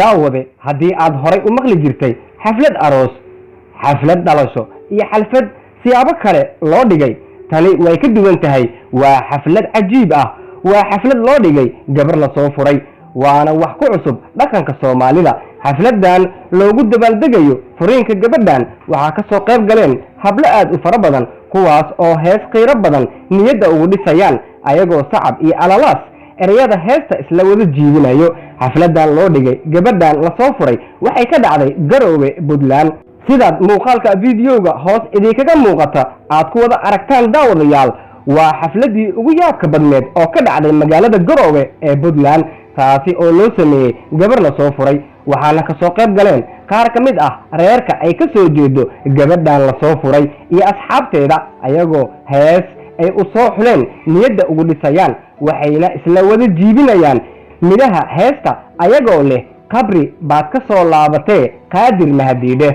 Daawade, haddii aad horay u maqli jirtay xaflad aroos, xaflad dhalasho iyo xalfad siyaabo kale loo dhigay, tani way ka duwan tahay. Waa xaflad cajiib ah. Waa xaflad loo dhigay gabar la soo furay, waana wax ku cusub dhaqanka Soomaalida. Xafladan loogu dabaaldegayo furiinka gabadhan waxaa ka soo qayb galeen hablo aad u fara badan, kuwaas oo hees qiiro badan niyadda ugu dhisayaan, ayagoo sacab iyo alalaas ereyada heesta isla wada jiidinayo. Xafladan loo dhigay gabadhan lasoo furay waxay ka dhacday Garoowe, Puntland. Sidaad muuqaalka videoga hoos idinkaga muuqata aad ku wada aragtaan, daawadayaal, waa xafladii ugu yaabka badneed oo ka dhacday magaalada Garoowe ee Puntland, taasi oo loo sameeyey gabar la soo furay. Waxaana kasoo qayb galeen qaar ka mid ah reerka ay ka soo jeedo gabadhan lasoo furay iyo asxaabteeda, ayagoo hees ay u soo xuleen niyadda ugu dhisayaan, waxayna isla wada jiibinayaan midhaha heesta, ayagoo leh: "Qabri baad ka soo laabatee, Qaadir mahadiidhe."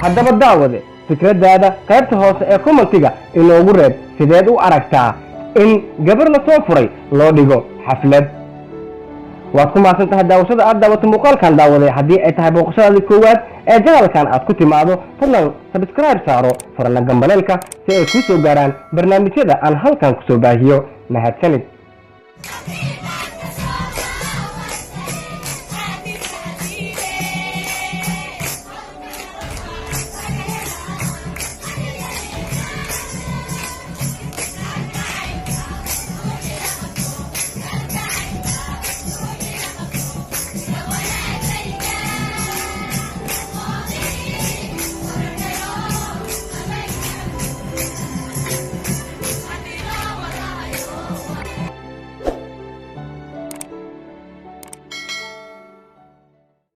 Haddaba daawade, fikradaada qaybta hoose ee commentiga inoogu reeb. Sideed u aragtaa in gabar la soo furay loo dhigo xaflad? Waad ku mahadsan tahay daawashada aad daawato muuqaalkan. Daawaday, haddii ay tahay booqashadaadii koowaad ee channelkan aad ku timaado, fadlan subscribe saaro, furana gambaleelka si ay kuu soo gaaraan barnaamijyada aan halkan kusoo baahiyo. Mahadsanid.